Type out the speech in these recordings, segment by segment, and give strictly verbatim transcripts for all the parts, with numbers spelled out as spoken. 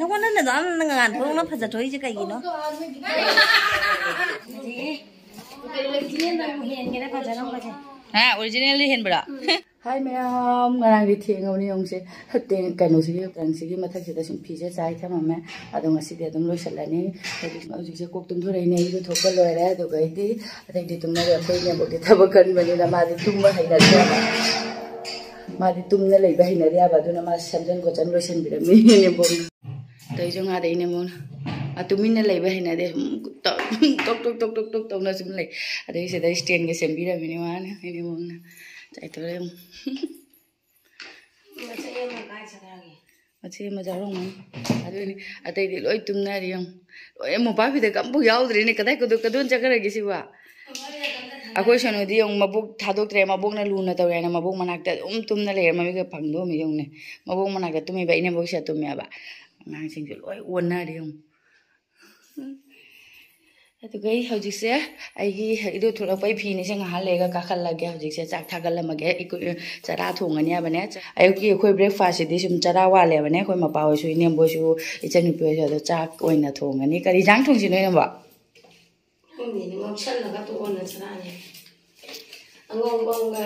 ꯅꯉꯣꯟꯗꯅ ꯑꯗꯨꯝ ꯉꯥꯟꯊꯣꯛꯅ ꯐꯖꯊꯣꯛꯏꯁꯦ ꯀꯩꯒꯤꯅꯣ? ꯍꯥ, ꯑꯣꯔꯤꯖꯤꯅꯦꯜꯗꯤ ꯍꯦꯟꯕ꯭ꯔꯥ? ꯍꯥꯏ ꯃꯌꯥꯝ, ꯉꯔꯥꯡꯗꯤ ꯊꯦꯡꯉꯕꯅꯤ ꯌꯦꯡꯉꯨꯁꯦ꯫ ꯍꯠꯇꯦ, ꯀꯩꯅꯣꯁꯤꯒꯤ ꯀꯥꯡꯁꯤꯒꯤ ꯃꯊꯛꯁꯤꯗ ꯁꯨꯝ ꯐꯤꯁꯦ ꯆꯥꯏ ꯊꯝꯃꯝꯃꯦ꯫ ꯑꯗꯣ ꯉꯁꯤꯗꯤ ꯑꯗꯨꯝ ꯂꯣꯏꯁꯤꯜꯂꯅꯤ꯫ ꯍꯧꯖꯤꯛ, ꯍꯧꯖꯤꯛꯁꯦ ꯀꯣꯛ ꯇꯨꯝꯊꯣꯔꯛꯏꯅꯦ, ꯏꯔꯨ ꯊꯣꯛꯄ ꯂꯣꯏꯔꯦ꯫ ꯑꯗꯨꯒ ꯑꯩꯗꯤ ꯑꯇꯩꯗꯤ ꯇꯨꯝꯅꯔꯦ꯫ ꯑꯩꯈꯣꯏ ꯏꯅꯦꯝꯕꯣꯛꯇꯤ ꯊꯕꯛ ꯀꯟꯕꯅꯤꯅ ꯃꯥꯗꯤ ꯇꯨꯝꯕ ꯍꯩꯅꯗꯦꯕ꯫ ꯃꯥꯗꯤ ꯇꯨꯝꯅ ꯂꯩꯕ ꯍꯩꯅꯗꯦ ꯍꯥꯏꯕ, ꯑꯗꯨꯅ ꯃꯥ ꯁꯦꯝꯖꯟ ꯈꯣꯠꯆꯟ ꯂꯣꯏꯁꯤꯟꯕꯤꯔꯝꯃꯤ ꯏꯅꯦꯝꯕꯣꯛꯅ꯫ ꯑꯗꯩꯁꯨ ꯉꯥꯗ ꯏꯅꯦꯝꯕꯣꯛꯅ ꯃꯥ ꯇꯨꯃꯤꯟꯅ ꯂꯩꯕ ꯍꯩꯅꯗꯦ꯫ ꯁꯨꯝ ꯇꯣꯛ, ꯇꯣꯛ, ꯇꯣꯛ, ꯇꯣꯛ, ꯇꯣꯛ ꯇꯧꯅ ꯁꯨꯝ ꯂꯩ꯫ ꯑꯗꯩ ꯁꯤꯗ stand ꯒ ꯁꯦꯝꯕꯤꯔꯝꯃꯤꯅꯦ ꯃꯥꯅ ꯏꯅꯦꯝꯕꯣꯛꯅ꯫ ꯆꯥꯏꯊꯣꯔꯦ ꯑꯃꯨꯛ꯫ ꯃꯆꯦ ꯑꯃ ꯀꯥꯏ ꯆꯠꯈ꯭ꯔꯒꯦ? ꯃꯆꯦ ꯑꯃ ꯆꯥꯔꯝꯒꯅꯤ꯫ ꯑꯗꯨꯅꯤ, ꯑꯇꯩꯗꯤ ꯂꯣꯏ ꯇꯨꯝꯅꯔꯤ ꯌꯦꯡꯉꯨ꯫ ꯂꯣꯏ ꯃꯣꯝꯄꯥꯛ ꯐꯤꯗꯛ ꯑꯝꯐꯥꯎ ꯌꯥꯎꯗ꯭ꯔꯦꯅꯦ꯫ ꯀꯗꯥꯏ ꯀꯗꯣ-, ꯀꯗꯣꯟ ꯆꯠꯈ꯭ꯔꯒꯦ ꯁꯤꯕꯣ? ꯑꯩꯈꯣꯏ ꯁꯣꯅꯨꯗꯤ ꯌꯦꯡꯉꯨ, ꯃꯕꯣꯛ ꯊꯥꯗꯣꯛꯇ꯭ꯔꯦ, ꯃꯕꯣꯛꯅ ꯂꯨꯅ ꯇꯧꯔꯦꯅ ꯃꯕꯣꯛ ꯃꯅꯥꯛꯇ ꯑꯗꯨꯝ ꯇꯨꯝꯅ ꯂꯩꯔꯦ꯫ ꯃꯃꯤꯠꯀ ꯄꯥꯡꯊꯣꯛꯑꯝꯃꯤ ꯌꯦꯡꯉꯨꯅꯦ꯫ ꯃꯕꯣꯛ ꯃꯅꯥꯛꯇ ꯇꯨꯝꯃꯤꯕ ꯏꯅꯦꯝꯕꯣꯛꯁꯤꯗ ꯇꯨꯝꯃꯦꯕ꯫ ꯑꯉꯥꯡꯁꯤꯡꯁꯨ ꯂꯣꯏ ꯑꯣꯟꯅꯔꯦ ꯌꯦꯡꯉꯨ꯫ ꯑꯗꯨꯒ ꯑꯩ ꯍꯧꯖꯤꯛꯁꯦ ꯑꯩꯒꯤ ꯏꯔꯨ ꯊꯣꯛꯂꯛꯄꯩ ꯐꯤꯅꯤꯁꯦ ꯉꯥꯏꯍꯥꯛ ꯂꯩꯔꯒ ꯀꯥꯈꯠꯂꯒꯦ꯫ ꯍꯧꯖꯤꯛꯁꯦ ꯆꯥꯛ ꯊꯥꯒꯠꯂꯝꯃꯒꯦ꯫ ꯏꯀꯨ-, ꯆꯔꯥ ꯊꯣꯡꯉꯅꯤ ꯍꯥꯏꯕꯅꯦ꯫ ꯑꯌꯨꯛꯀꯤ ꯑꯩꯈꯣꯏ breakfast ꯁꯤꯗꯤ ꯁꯨꯝ ꯆꯔꯥ ꯋꯥꯜꯂꯦꯕꯅꯦ꯫ ꯑꯩꯈꯣꯏ ꯃꯄꯥ ꯍꯣꯏꯁꯨ, ꯏꯅꯦꯝꯕꯣꯏꯁꯨ, ꯏꯆꯟꯅꯨꯄꯤ ꯍꯣꯏꯁꯨ꯫ ꯑꯗꯣ ꯆꯥꯛ ꯑꯣꯏꯅ ꯊꯣꯡꯉꯅꯤ꯫ ꯀꯔꯤ ꯏꯟꯖꯥꯡ ꯊꯣꯡꯁꯤꯅꯣ, ꯏꯅꯦꯝꯕꯣ? ꯈꯪꯗꯦꯅꯦ, ꯉꯧꯁꯜꯂꯒ ꯇꯣꯛꯑꯣꯅ ꯆꯔꯥꯅꯦ꯫ ꯑꯉꯧꯕ ꯑꯃꯒ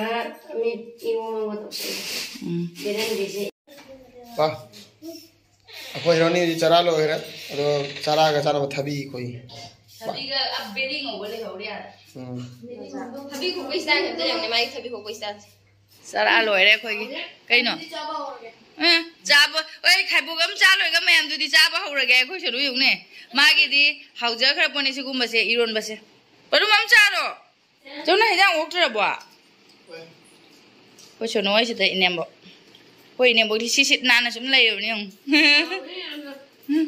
ꯑꯃꯦꯠ-, ꯏꯔꯣꯟꯕ ꯑꯃꯒ ꯇꯧꯁꯜꯂꯦ꯫ ꯎꯝ꯫ ꯕꯦꯔꯟꯗꯤꯁꯦ꯫ ꯄꯥ꯫ ꯑꯩꯈꯣꯏ ꯍꯦꯔꯣꯅꯤꯗꯤ ꯆꯔꯥ ꯂꯣꯏꯈ꯭ꯔꯦ꯫ ꯑꯗꯣ ꯆꯔꯥꯒ ꯆꯥꯅꯕ ꯊꯕꯤ ꯑꯩꯈꯣꯏ꯫ ꯊꯕꯤꯒ, ꯑ, ꯕꯦꯔꯤ ꯉꯧꯕ ꯂꯩꯍꯧꯔꯤ ꯑꯥꯗ꯫ ꯎꯝ꯫ ꯊꯕꯤ ꯈꯣꯛꯄꯩ style ꯈꯛꯇ ꯌꯦꯡꯉꯨꯅꯦ, ꯃꯥꯒꯤ ꯊꯕꯤ ꯈꯣꯛꯄꯩ style꯫ ꯆꯔꯥ ꯂꯣꯏꯔꯦ ꯑꯩꯈꯣꯏꯒꯤ꯫ ꯀꯩꯅꯣ? ꯑꯗꯨꯗꯤ ꯆꯥꯕ ꯍꯧꯔꯒꯦ꯫ ꯑ, ꯆꯥꯕ, ꯍꯣꯏ, ꯈꯥꯏꯕꯣꯛ ꯑꯃ ꯆꯥ ꯂꯣꯏꯔꯒ ꯃꯌꯥꯝꯗꯨꯗꯤ ꯆꯥꯕ ꯍꯧꯔꯒꯦ꯫ ꯑꯩꯈꯣꯏ ꯁꯣꯅꯨ ꯌꯦꯡꯉꯨꯅꯦ꯫ ꯃꯥꯒꯤꯗꯤ ꯍꯥꯎꯖꯈ꯭ꯔ ꯄꯣꯠꯅꯤ ꯁꯤꯒꯨꯝꯕꯁꯦ, ꯏꯔꯣꯟꯕꯁꯦ꯫ ꯄꯔꯨꯝ ꯑꯃ ꯆꯥꯔꯣ꯫ ꯆꯧꯅ ꯍꯤꯟꯖꯥꯡ ꯑꯣꯛꯇ꯭ꯔꯕꯣ? ꯑꯩꯈꯣꯏ ꯁꯣꯅꯨ ꯍꯣꯏꯁꯤꯗ ꯏꯅꯦꯝꯕꯣꯛ꯫ ꯑꯩꯈꯣꯏ ꯏꯅꯦꯝꯕꯣꯛꯇꯤ ꯁꯤꯠ ꯁꯤꯠ ꯅꯥꯟꯅ ꯁꯨꯝ ꯂꯩꯔꯕꯅꯤ ꯌꯦꯡꯉꯨ꯫ ꯎꯝ꯫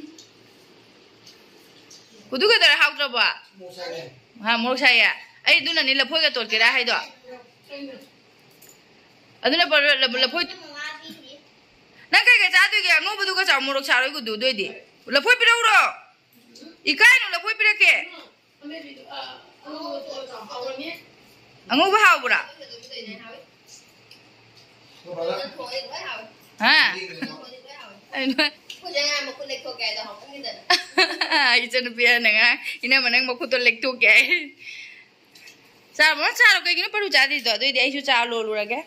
ꯀꯨꯗꯨ ꯀꯗꯔ ꯍꯥꯎꯇ꯭ꯔꯕꯣ? ꯍꯥ, ꯃꯣꯔꯣꯛ ꯁꯥꯏꯌꯦ? ꯑꯩ ꯑꯗꯨꯅꯅꯤ ꯂꯐꯣꯏꯒ ꯇꯣꯠꯀꯦꯔꯥ ꯍꯥꯏꯗꯣ꯫ ꯑꯗꯨꯅ ꯄꯔ-, ꯂ-, ꯂꯐꯣꯏ꯫ ꯅꯪ ꯀꯩꯀꯩ ꯆꯥꯗꯣꯏꯒꯦ? ꯑꯉꯧꯕꯗꯨꯒ ꯆꯥꯎ, ꯃꯣꯔꯣꯛ ꯁꯥꯔꯣꯏ ꯀꯨꯗꯨ, ꯑꯗꯨ ꯑꯣꯏꯗꯤ꯫ ꯂꯐꯣꯏ ꯄꯤꯔꯛꯎꯔꯣ? ꯏꯀꯥꯏꯅꯨ, ꯂꯐꯣꯏ ꯄꯤꯔꯛꯀꯦ꯫ ꯑꯉꯧꯕ ꯍꯥꯎꯕ꯭ꯔꯥ? ꯍꯥ? ꯑꯩꯅ ꯑꯩꯈꯣꯏꯁꯦ ꯑꯉꯥꯡ ꯃꯈꯨꯠ ꯂꯦꯛꯊꯣꯛꯀꯦ ꯍꯥꯏꯗꯣ ꯍꯥꯎꯃꯟꯈꯤꯗꯅ꯫ ꯏꯆꯟꯅꯨꯄꯤ ꯑꯍꯟꯅ ꯉꯥꯡ, "ꯏꯅꯝꯃ, ꯅꯪ ꯃꯈꯨꯠꯇꯣ ꯂꯦꯛꯊꯣꯛꯀꯦ" ꯍꯥꯏ꯫ ꯆꯥꯔꯣ, ꯆꯥꯔꯣ, ꯀꯩꯒꯤꯅꯣ ꯄꯔꯨ ꯆꯥꯗ꯭ꯔꯤꯗꯣ? ꯑꯗꯨꯑꯣꯏꯗꯤ ꯑꯩꯁꯨ ꯆꯥ ꯂꯣꯜꯂꯨꯔꯒꯦ꯫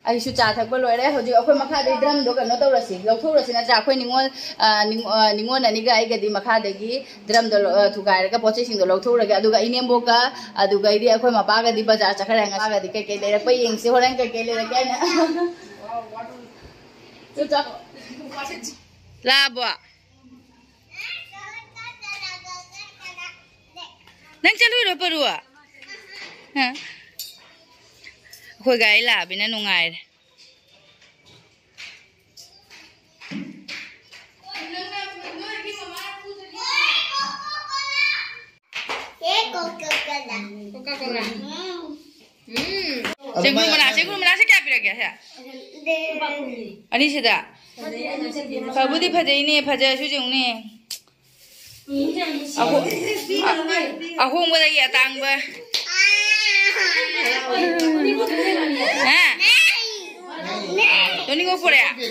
ꯑꯩꯁꯨ ꯆꯥ ꯊꯛꯄ ꯂꯣꯏꯔꯦ꯫ ꯍꯧꯖꯤꯛ ꯑꯩꯈꯣꯏ ꯃꯈꯥꯗꯩ ꯗ꯭ꯔꯝꯗꯣ ꯀꯩꯅꯣ ꯇꯧꯔꯁꯤ, ꯂꯧꯊꯣꯛꯎꯔꯁꯤ ꯅꯠꯇ꯭ꯔꯥ? ꯑꯩꯈꯣꯏ ꯅꯤꯉꯣꯜ, ꯑ, ꯅꯤꯡ-, ꯑ, ꯅꯤꯉꯣꯜ ꯑꯅꯤꯒ ꯑꯩꯒꯗꯤ ꯃꯈꯥꯗꯒꯤ ꯗ꯭ꯔꯝꯗꯣ ꯂꯧ-, ꯑ, ꯊꯨꯒꯥꯏꯔꯒ ꯄꯣꯠ ꯆꯩꯁꯤꯡꯗꯣ ꯂꯧꯊꯣꯛꯎꯔꯒꯦ꯫ ꯑꯗꯨꯒ ꯏꯅꯦꯝꯕꯣꯛꯀ, ꯑꯗꯨꯒ ꯑꯩꯗꯤ ꯑꯩꯈꯣꯏ ꯃꯄꯥꯒꯗꯤ ꯕꯖꯥꯔ ꯆꯠꯈ꯭ꯔꯦ꯫ ꯃꯄꯥꯒꯗꯤ ꯀꯩꯀꯩ ꯂꯩꯔꯛꯄ ꯌꯦꯡꯁꯤ, ꯍꯣꯔꯦꯟ ꯀꯩꯀꯩ ꯂꯩꯔꯛꯀꯦ ꯍꯥꯏꯅ꯫ ꯆꯨꯆꯥ꯫ ꯂꯥꯛꯑꯕꯣ? ꯅꯪ ꯆꯠꯂꯨꯏꯔꯣ, ꯄꯔꯨ? ꯍꯥ? ꯑꯩꯈꯣꯏ ꯒꯥꯔꯤ ꯂꯥꯛꯑꯕꯅꯤꯅ ꯅꯨꯡꯉꯥꯏꯔꯦ꯫ Coca-Cola. ꯎꯝ꯫ ꯆꯦꯡꯒꯨꯝ ꯃꯅꯥ, ꯆꯦꯡꯒꯨꯝ ꯃꯅꯥꯁꯦ ꯀꯌꯥ ꯄꯤꯔꯛꯀꯦ ꯁꯦ? ꯑꯅꯤꯁꯤꯗ? ꯐꯕꯨꯗꯤ ꯐꯖꯩꯅꯦ, ꯐꯖꯔꯁꯨ ꯌꯦꯡꯉꯨꯅꯦ꯫ ꯑꯍꯣ-, ꯑ-, ꯑꯍꯣꯡꯕꯗꯒꯤ ꯑꯇꯥꯡꯕ꯫ ꯍꯥ? ꯇꯣꯅꯤꯡꯈꯣꯛ ꯄꯨꯔꯛꯑꯦ?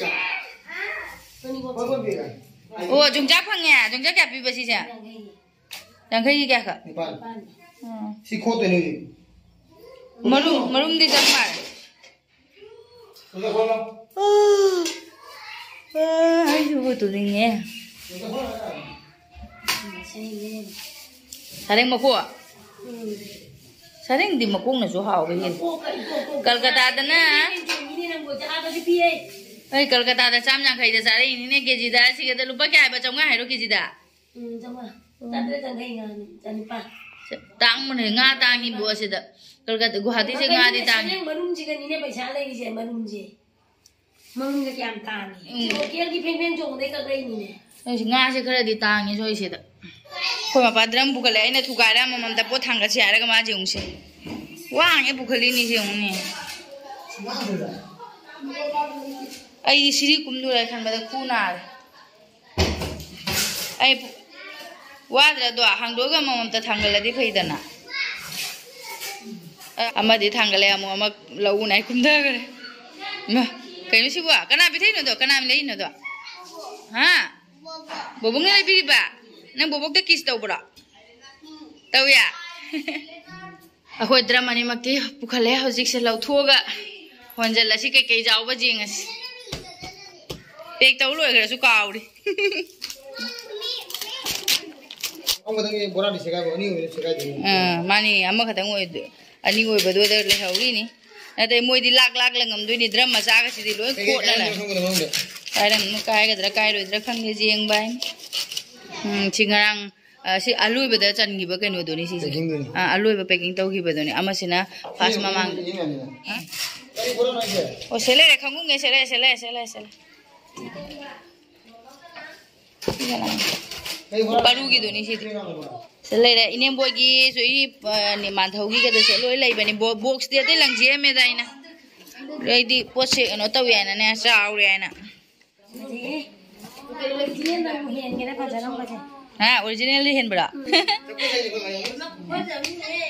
ꯑꯣ, ꯌꯣꯡꯆꯥꯛ ꯐꯪꯉꯦ꯫ ꯌꯣꯡꯆꯥꯛ ꯀꯌꯥ ꯄꯤꯕ ꯁꯤꯁꯦ? ꯌꯥꯡꯈꯩꯒꯤ ꯀꯌꯥꯈꯛ? ꯅꯤꯄꯥꯟ꯫ ꯎꯝ꯫ ꯁꯤ ꯈꯣꯠꯇꯣꯏꯅꯦ ꯍꯧꯖꯤꯛ꯫ ꯃꯔꯨꯝ, ꯃꯔꯨꯝꯗꯤ ꯆꯞ ꯃꯥꯟꯅꯩ꯫ ꯑꯝꯇ ꯈꯣꯠꯂꯣ꯫ ꯑꯩꯁꯨ ꯇꯨꯝꯅꯤꯡꯉꯦ꯫ ꯑꯝꯇ ꯈꯣꯠꯂꯣ꯫ ꯁꯔꯦꯡ ꯃꯀꯣꯛ? ꯎꯝ꯫ ꯁꯔꯦꯡꯗꯤ ꯃꯀꯣꯛꯅꯁꯨ ꯍꯥꯎꯕ ꯍꯦꯜꯂꯤ꯫ ꯃꯀꯣꯛꯀ ꯏꯀꯣꯛ ꯀꯣꯛ ꯀꯜꯀꯇꯥꯗꯅ ꯃꯤꯅꯦ ꯅꯪꯕꯨ ꯆꯥꯕꯁꯨ ꯄꯤꯌꯦ꯫ ꯑꯩ ꯀꯜꯀꯇꯥꯗ ꯆꯥꯝ ꯌꯥꯡꯈꯩꯗ ꯆꯥꯔꯛꯏꯅꯤꯅꯦ ꯀꯦꯖꯤꯗ꯫ ꯁꯤꯒꯗ ꯂꯨꯄꯥ ꯀꯌꯥ ꯍꯥꯏꯕ? ꯆꯥꯝꯃꯉꯥ ꯍꯥꯏꯔꯣ ꯀꯦꯖꯤꯗ? ꯎꯝ, ꯆꯥꯝꯃꯉꯥ꯫ ꯎꯝ꯫ ꯆꯥꯇ꯭ꯔꯦꯠ ꯌꯥꯡꯈꯩ ꯉꯥꯅꯤ, ꯆꯅꯤꯄꯥꯟ꯫ ꯇꯥꯡꯕꯅꯦ, ꯉꯥ ꯇꯥꯡꯉꯤꯕꯣ ꯑꯁꯤꯗ꯫ ꯀꯜꯀꯇꯥ, ꯒꯨꯍꯥꯇꯤꯁꯦ ꯉꯥꯗꯤ ꯇꯥꯡꯉꯤ꯫ ꯁꯔꯦꯡ ꯃꯔꯨꯝꯁꯤꯒꯅꯤꯅꯦ ꯄꯩꯁꯥ ꯂꯩꯔꯤꯁꯦ, ꯃꯔꯨꯝꯁꯦ꯫ ꯃꯔꯨꯝꯁꯦ ꯀꯌꯥꯝ ꯇꯥꯡꯉꯤ? ꯎꯝ꯫ ꯂꯣꯀꯦꯜꯒꯤ ꯐꯦꯡ ꯐꯦꯡ ꯆꯣꯡꯕꯗꯩ ꯀꯛꯂꯛꯏꯅꯤꯅꯦ꯫ ꯑꯩꯁꯦ ꯉꯥꯁꯦ ꯈꯔꯗꯤ ꯇꯥꯡꯉꯤ ꯁꯣꯏꯁꯤꯗ꯫ ꯑꯩꯈꯣꯏ ꯃꯄꯥ ꯗ꯭ꯔꯝ ꯄꯨꯈꯠꯂꯦ, ꯑꯩꯅ ꯊꯨꯒꯥꯏꯔ ꯑꯃꯃꯝꯇ ꯄꯣꯠ ꯊꯥꯡꯒꯠꯁꯤ ꯍꯥꯏꯔꯒ ꯃꯥ ꯌꯦꯡꯉꯨꯁꯦ꯫ ꯋꯥꯡꯉꯦ ꯄꯨꯈꯠꯂꯤꯅꯤꯁꯦ ꯌꯦꯡꯉꯨꯅꯦ꯫ ꯑꯩꯗꯤ ꯁꯤꯔꯤ ꯀꯨꯝꯗꯣꯔꯦ ꯈꯟꯕꯗ ꯈꯨ ꯅꯥꯔꯦ꯫ ꯑꯩ ꯄꯨ-, ꯋꯥꯗ꯭ꯔꯗꯣ? ꯍꯥꯡꯗꯣꯛꯑꯒ ꯑꯃꯃꯝꯇ ꯊꯥꯡꯒꯠꯂꯗꯤ ꯐꯩꯗꯅ꯫ ꯑ, ꯑꯃꯗꯤ ꯊꯥꯡꯒꯠꯂꯦ, ꯑꯃꯨꯛ ꯑꯃ ꯂꯧ ꯅꯥꯏ ꯀꯨꯝꯊꯈ꯭ꯔꯦ꯫ ꯏꯃꯥ, ꯀꯩꯅꯣ ꯁꯤꯕꯣ? ꯀꯅꯥ ꯄꯤꯊꯛꯏꯅꯣꯗꯣ? ꯀꯅꯥ ꯂꯩꯔꯤꯅꯣꯗꯣ? ꯍꯥ? ꯕꯣꯕꯣꯛꯅ ꯂꯩꯕꯤꯔꯤꯕ? ꯅꯪ ꯕꯣꯕꯣꯛꯇ ꯀꯤꯁ ꯇꯧꯕ꯭ꯔꯣ? ꯇꯧꯌꯥ? ꯑꯩꯈꯣꯏ ꯗ꯭ꯔꯝ ꯑꯅꯤꯃꯛꯇꯤ ꯄꯨꯈꯠꯂꯦ꯫ ꯍꯧꯖꯤꯛꯁꯦ ꯂꯧꯊꯣꯛꯑꯒ ꯍꯣꯟꯖꯜꯂꯁꯤ, ꯀꯩꯀꯩ ꯌꯥꯎꯕ ꯌꯦꯡꯉꯁꯤ꯫ ꯄꯦꯛ ꯇꯧ ꯂꯣꯏꯈ꯭ꯔꯁꯨ ꯀꯥꯎꯔꯤ꯫ ꯑꯃꯈꯛꯇꯪꯒꯤ ꯕꯣꯔꯥꯗꯤ ꯁꯦꯒꯥꯏꯕ, ꯑꯅꯤ ꯑꯣꯏꯅ ꯁꯦꯒꯥꯏꯗꯣꯏꯅꯤ꯫ ꯑꯥ, ꯃꯥꯅꯤ, ꯑꯃꯈꯛꯇꯪ ꯑꯣꯏꯗꯣꯏ-, ꯑꯅꯤ ꯑꯣꯏꯕꯗꯨꯗ ꯂꯩꯍꯧꯔꯤꯅꯤ꯫ ꯅꯠꯇꯦ, ꯃꯣꯏꯗꯤ ꯂꯥꯛ ꯂꯥꯛ ꯂꯪꯉꯝꯗꯣꯏꯅꯤ꯫ ꯗ꯭ꯔꯝ ꯃꯆꯥꯒꯁꯤꯗꯤ ꯂꯣꯏ ꯀꯩꯀꯩ ꯀꯣꯠꯅ ꯂꯩ꯫ ꯀꯥꯏꯔꯝꯅꯣ ꯈꯪꯗꯦ ꯃꯅꯨꯡꯗ꯫ ꯀꯥꯏꯔꯝꯅꯣ, ꯀꯥꯏꯒꯗ꯭ꯔꯥ ꯀꯥꯏꯔꯣꯏꯗ꯭ꯔꯥ ꯈꯪꯗꯦ, ꯌꯦꯡꯕ ꯍꯥꯏꯅꯤ꯫ ꯎꯝ, ꯁꯤ ꯉꯔꯥꯡ, ꯑ, ꯁꯤ ꯑꯂꯣꯏꯕꯗ ꯆꯟꯈꯤꯕ ꯀꯩꯅꯣꯗꯨꯅꯤ ꯁꯤꯁꯦ꯫ Packingꯗꯨꯅꯤ꯫ ꯑ, ꯑꯂꯣꯏꯕ packing ꯇꯧꯈꯤꯕꯗꯨꯅꯤ꯫ ꯑꯃꯁꯤꯅ first ꯃꯃꯥꯡꯗ꯫ ꯌꯦꯡ ꯌꯥꯅꯤꯅ꯫ ꯍꯥ? ꯀꯔꯤ ꯄꯣꯠꯅꯣ ꯍꯥꯏꯁꯦ? ꯑꯣ, ꯁꯦ ꯂꯩꯔꯦ, ꯈꯪꯉꯨꯉꯦ, ꯁꯦ ꯂꯩꯔꯦ, ꯁꯦ ꯂꯩꯔꯦ, ꯁꯦ ꯂꯩꯔꯦ, ꯁꯦ ꯂꯩꯔꯦ꯫ ꯄꯔꯨꯒꯤꯗꯨꯅꯤ ꯁꯤꯗꯤ꯫ ꯁꯤꯗ ꯂꯩꯔꯦ꯫ ꯏꯅꯦꯝꯕꯣꯏꯒꯤ, ꯖꯣꯏꯒꯤ, ꯑ, ꯅꯦ, ꯃꯥꯟꯙꯧꯒꯤꯒꯗꯨꯁꯨ ꯂꯣꯏ ꯂꯩꯕꯅꯤ꯫ ꯕꯣ-, boxꯇꯤ ꯑꯇꯩ ꯂꯪꯁꯤꯔꯝꯃꯦꯗ ꯑꯩꯅ꯫ ꯑꯩꯗꯤ ꯄꯣꯠꯁꯦ ꯀꯩꯅꯣ ꯇꯧꯋꯦ ꯍꯥꯏꯅꯅꯦ, ꯆꯥꯎꯔꯦ ꯍꯥꯏꯅ꯫ Originalꯗ ꯑꯃꯨꯛ ꯍꯦꯟꯒꯦꯔꯥ ꯐꯖꯔꯝꯕꯁꯦ꯫ ꯍꯥ, originalꯗ ꯍꯦꯟꯕ꯭ꯔꯥ?